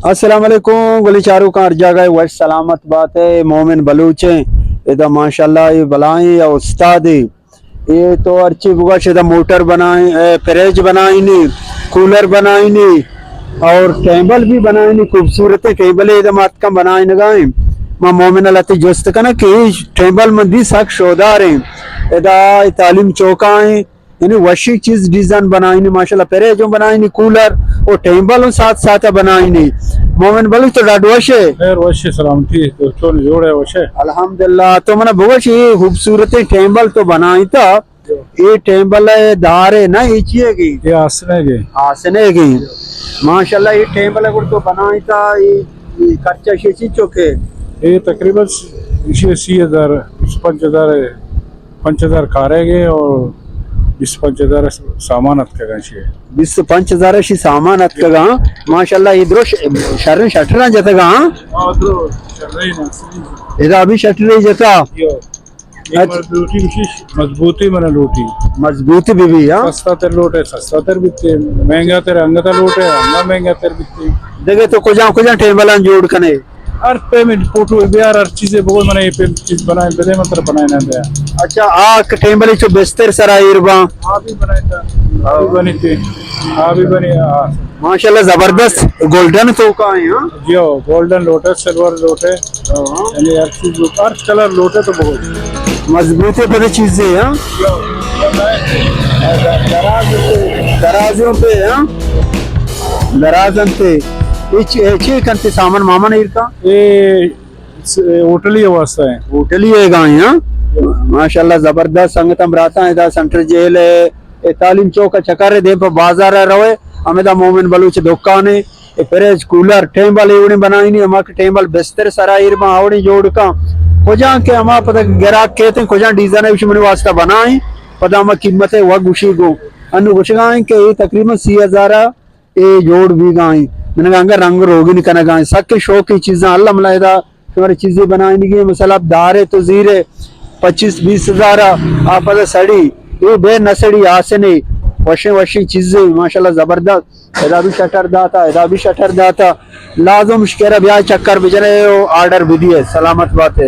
السلام علیکم، گلی چاروکاں ہر جاگہ وش سلامت بات ہے۔ مومن بلوچ ہیں، ادا ماشاءاللہ یہ بلائیں یا استاد ہے۔ یہ تو ہرچی بگوش، ادا موٹر بنائیں، اے، فریج بنائینی، کولر بنائینی اور ٹیبل بھی بنائینی، خوبصورت ٹیبل ادا ماتکاں بنائینگائیں۔ ما مومن اللہ تے جست کنا کہ یہ ٹیبل من دی سک شودار ہیں، ادا تعلیم چوکا ہیں، یعنی وشی چیز ڈیزائن بنائینی، ماشاءاللہ، فریج ہوں بنائینی، کولر و ٹیبل ہوں ساتھ ساتھ بنائینی۔ مومن بلوچ تو ڈاڈ وش ہے؟ خیر وش ہے، سلامتی، تو چون جوڑ ہے، وش ہے؟ الحمدللہ۔ تو منا بگوش، یہ خوبصورت ٹیبل تو بنائیں تا، یہ ٹیبل ہے دارے نا، یہ چیئے گی؟ یہ آسنے گے۔ آسنے گی۔ ماشاءاللہ، یہ ٹیبل اگر تو بنائیں تا، یہ، یہ خرچہ شی چی چکے؟ یہ تقریباً سی، سی ہزار، پنچ ہزار ہے۔ پنچ ہزار کارے گے اور بیست پنچ ہزار سامان اتکگاں شی۔ بیست پنچ ہزار شی سامان اتکگاں۔ ماشاءاللہ، یہ درش شریں شٹراں جتگاں۔ ہاں، درو شریں نا۔ ادا بھی شٹرے جتا۔ یو۔ یہ اچھا۔ مضبوطی بشی، مضبوطی من لوٹی۔ مضبوطی بھی بھی، ہاں۔ سستا تر لوٹے، سستا تر بیتے، مہنگا تر انگتا لوٹے، انگا مہنگا تر بیتے۔ دیکھے تو کجا کجا ٹیبلاں جوڑ کنے؟ ہر پیمنٹ فوٹو بیار، ہر چیزے بگو، من یہ پیم چیز بنائے بدے، من تر بنائے نہ دیا۔ اچھا، آ ٹیبل چو بستر سرا ایر باں۔ آ بھی بنائے تا، آ بھی بنی تے، آ بھی بنی، آ۔ ماشاءاللہ، زبردست گولڈن تو کا ہے، ہاں؟ جی ہو، گولڈن لوٹے، سلور لوٹے، ہاں۔ یعنی ہر چیز لوٹے، ہر کلر لوٹے تو بگو۔ مضبوط ہے، بڑی چیزیں، ہاں؟ جی ہو۔ درازوں پہ، ہاں؟ درازوں پہ۔ اچ-، اے چی کنتے سامان مامان ایر کا؟ اے س-، اے ہوٹلی واسطہ ہے۔ ہوٹلی ہے گائیں، ہاں؟ ماشاءاللہ زبردست۔ سنگتاں براتاں، ادا سینٹر جیل ہے، اے تعلیم چوک چکر ہے، دیم پہ بازار ہے روے، ہمیدا مومن بلوچ دکان ہے، اے فریج کولر ٹیبل ایوڑیں بنائینی، ہما کہ ٹیبل بستر سرا ایر باں آوڑیں جوڑ کاں۔ کجاں کہ ہما پتہ گراک کہتے ہیں، کجاں ڈیزائن ہے، اسی منی واسطہ بنائیں، پدا ہما قیمت ہے، وہ گوشی گو۔ انو گوشگائیں کہ یہ تقریباً سی ہزار اے جوڑ بیگا ایں۔ منگا انگا رنگ روگن کنگا ایں۔ سکیں شوقی چیزاں اللہ ملا ادا شمارے چیزے بنائینگی ایں۔ مثلا دارے تو زیرے پچیس بیس ہزار آ، آ پدا سڑی۔ اے بے نہ سڑی آسنے۔ وشیں وشیں چیزے، ماشاءاللہ زبردست۔ ادا بھی شٹر داتا، ادا بھی شٹر داتا۔ لازم شکر بیا چکر بجنے او آرڈر بدیے۔ سلامت باتے۔